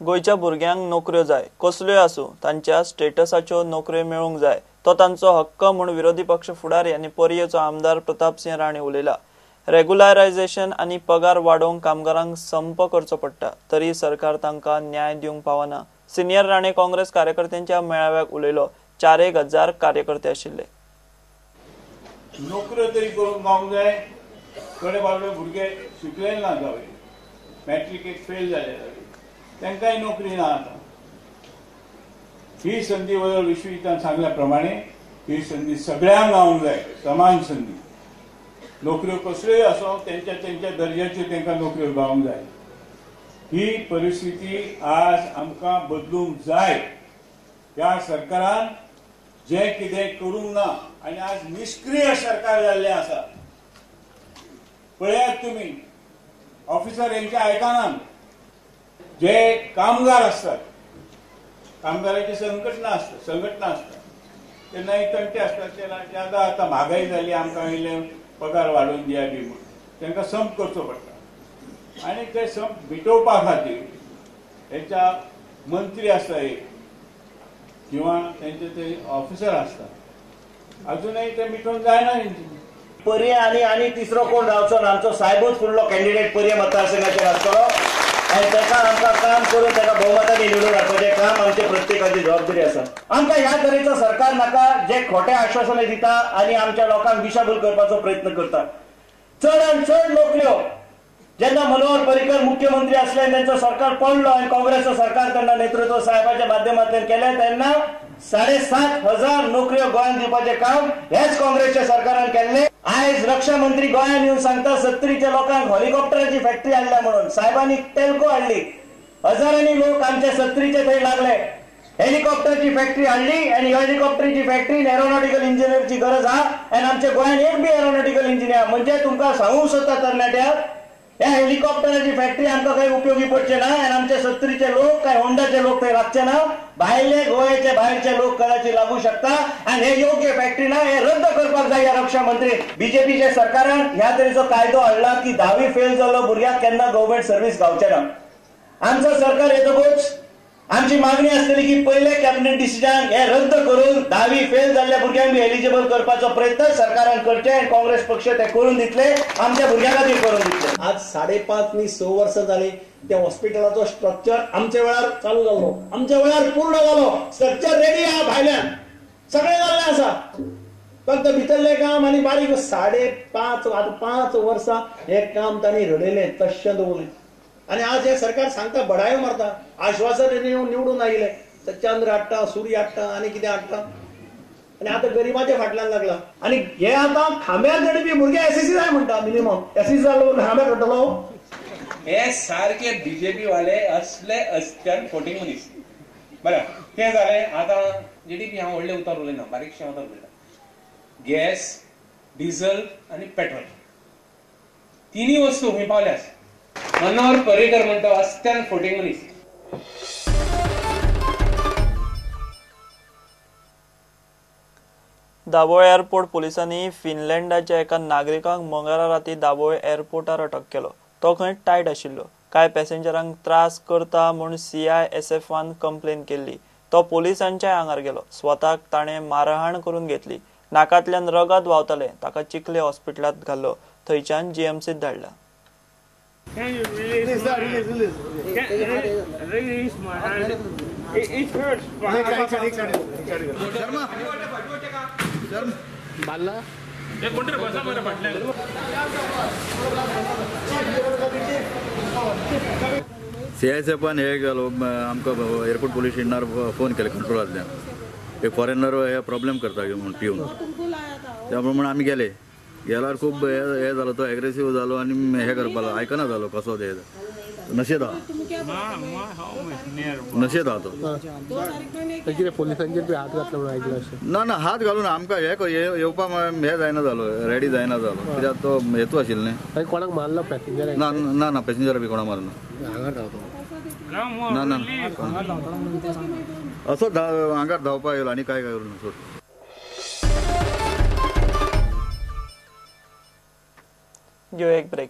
गोंयच्या भुरग्यांक नोकऱ्यो जाय, कसल्योय आसूं, तांच्या स्टेटसाच्यो नोकऱ्यो मेळूंक जाय, तो तांचो हक्क म्हूण विरोधी पक्ष फुडारी आनी पर्येचो आमदार प्रतापसिंह राणे उलयला। रेगुलरायझेशन आनी पगार वाडोवंक कामगारांक संप करचो पडटा, तरी सरकार तांकां न्याय दिवंक पावना। सिनियर राणे काँग्रेस कार्यकर्त्यांच्या मेळाव्याक उलयलो। 4,000 कार्यकर्ते आशिल्ले। नोकऱ्यो तरी करूंक गावंक जाय। थोडे बाबडे भुरगे शिकले ना जावं, मॅट्रिकेक फेल जाले जावं, तांकांय नोकरी ना। आतां ही संदी वयर विश्वजितान सांगल्या प्रमाणे ही संदी सगळ्यांक गावंक जाय, समान संदी। नोकऱ्यो कसल्योय आसूं, तेंच्या तेंच्या दर्जाच्यो तांकां नोकऱ्यो गावंक जाय। ही परिस्थिती आज आमकां बदलूंक जाय। ह्या सरकारान जें कितें करूंक ना आनी आज निश्क्रीय सरकार जाल्लें आसा। पळयात तुमी, ऑफिसर हेंचे आयकनात। जे कामगार आसतात, कामगाराची संघटना आसता, तेन्ना एक तंटे आसतात, ते ज्यादा आतां म्हागाय जाली, आमकां इल्ले पगार वाडोवन दिया बी म्हूण तांकां संप करचो पडटा। आनी ते संप मिटोवपा खातीर हेच्या मंत्री आसता एक किंवा तेंचे ते ऑफिसर आसता, अजूनय ते मिटोवन जायना तेंचे। पर्ये आनी आनी तिसरो कोण रावचो ना, आमचो सायबूच फुडलो कॅन्डिडेट पर्ये मतदारसंघाचेर आसतलो आनी ताका आमकां काम करून ताका भोवमतांनी निवडून हाडपाचें काम आमचे प्रत्येकाची जबाबदारी आसा। आमकां ह्या तरेचो सरकार नाका जे खोटे आश्वासनां दिता आनी आमच्या लोकांक दिशाभूल करपाचो प्रयत्न करता। चड आनी चड नोकऱ्यो जेन्ना मनोहर पर्रीकर मुख्यमंत्री आसले आनी तेंचो सरकार पडलो आनी काँग्रेसचो सरकार तेन्ना नेतृत्व साहेबाच्या माध्यमांतल्यान केलें, तेन्ना 7,500 नोकऱ्यो गोंयांत दिवपाचें काम ह्याच काँग्रेसच्या सरकारान केल्लें। आयज रक्षा मंत्री गोंयांत येवन सांगता सत्तरीच्या लोकांक हेलिकॉप्टराची फॅक्टरी हाडल्या म्हणून। साहेबांनी टेल्को हाडली, हजारांनी लोक आमच्या सत्तरीचे थंय लागले। हेलिकॉप्टरची फॅक्टरी हाडली आनी हेलिकॉप्टरची फॅक्टरी एरोनॉटिकल इंजिनियरची गरज आहा आनी आमच्या गोंयांत एक बी एरोनॉटिकल इंजिनियर। म्हणजे तुमकां सांगूंक सोदता तरणाट्याक, ह्या हेलिकॉप्टराची फॅक्टरी आमकां काही उपयोगी पडचे ना आनी आमचे सत्तरीचे लोक काय होंडाचे लोक थंय लागचे ना, भायले गोंयचे भायरचे लोक कदाचित लागू शकता आनी हे योग्य फॅक्टरी ना, हे रद्द करपाक जाय ह्या रक्षा मंत्री। बीजेपीच्या सरकारान ह्या तरेचो कायदो हाडला की 10वी फेल जाल्लो भुरग्याक केन्ना गव्हर्मेंट सर्वीस गावचे ना। आमचो सरकार येतकूच आमची मागणी आसतली की पयले कॅबिनेट डिसिजन हे रद्द करून 10वी फेल जाल्ल्या भुरग्यांक बी एलिजिबल करपाचो प्रयत्न सरकारान करचे आनी काँग्रेस पक्ष ते करून दितले, आमच्या भुरग्यां खातीर करून दितले। आज 5.5 न्ही 6 वर्सां जाली त्या हॉस्पिटलाचो स्ट्रक्चर आमच्या वेळार चालू जाल्लो, आमच्या वेळार पूर्ण जालो, स्ट्रक्चर रेडी आहा, भायल्यान सगळें जाल्लें आसा, फक्त भितरलें काम आनी बारीक 5.5 आतां 5 वर्सां हें काम तांणी रडयलें, तश्शें दवरलें। आनी आज हे सरकार सांगता, बडायो मारता, आश्वासन निवडून आयिल्ले, चंद्र हाडटा, सूर्य हाडटा आनी कितें हाडटा, आनी आतां गरिबाच्या फाटल्यान लागला। आनी हे आतां खांब्यार चडपी भुरगे एसएससी जाय म्हणटा, मिनिमम एसएससी जालो खांब्यार चडटलो। हे सारके बीजेपी वाले असले असत्यान फोटींग मनीस। बरें तें जालें। आतां जीडीपी हांव व्हडलें उतर उलयना, बारीकशें उतर उलयता। गॅस, डिझल आनी पेट्रोल तिनूय वस्तू खंय पावल्यास। मनोहर पर्रीकर म्हणटा अस्त्यान फोटींग मनीस। दाबोळे एअरपोर्ट पोलिसांनी फिनलँडाच्या एका नागरिकाक मंगळारा राती दाबोळे एअरपोर्टार अटक केलो। तो खंय टायट आशिल्लो, कांय पॅसेंजरांक त्रास करता म्हूण CISF complain केल्ली। तो पोलिसांच्या आंगार गेलो, स्वताक ताणें मारहाण करून घेतली, नाकांतल्यान रगत व्हांवतालें। ताका चिखले हॉस्पिटलांत घालो, थंयच्यान GMCत धाडला। Can you release my hand? Release my hand. It hurts. CISF हे गेलो आमकां एअरपोर्ट पोलीस स्टेशनार फोन केले कंट्रोलांतल्यान, एक फॉरेनर हे प्रॉब्लेम करता म्हूण पिवन, त्या प्रमाणे आमी गेले। गेल्यार खूब हे जालो, तो एग्रेसीव जालो आनी हे करपाक लागलो, आयकना जालो कसो ते नशेंत आहा, नशेंत आहा तो। पोलिसांचेर बी हात घातलो म्हणून आयकलां अशें? ना ना, हात घालून आमकां हे येवपाक हे जायना जालो, रेडी जायना जालो, कित्याक तो हेतू आशिल्लो न्ही। कोणाक मारलो पॅसेंजर? ना ना ना, पॅसेंजर बी कोणाक मारना। ना ना, असो आंगार धांवपाक येयलो आनी काय काय करूं सोड। घेवया एक ब्रेक।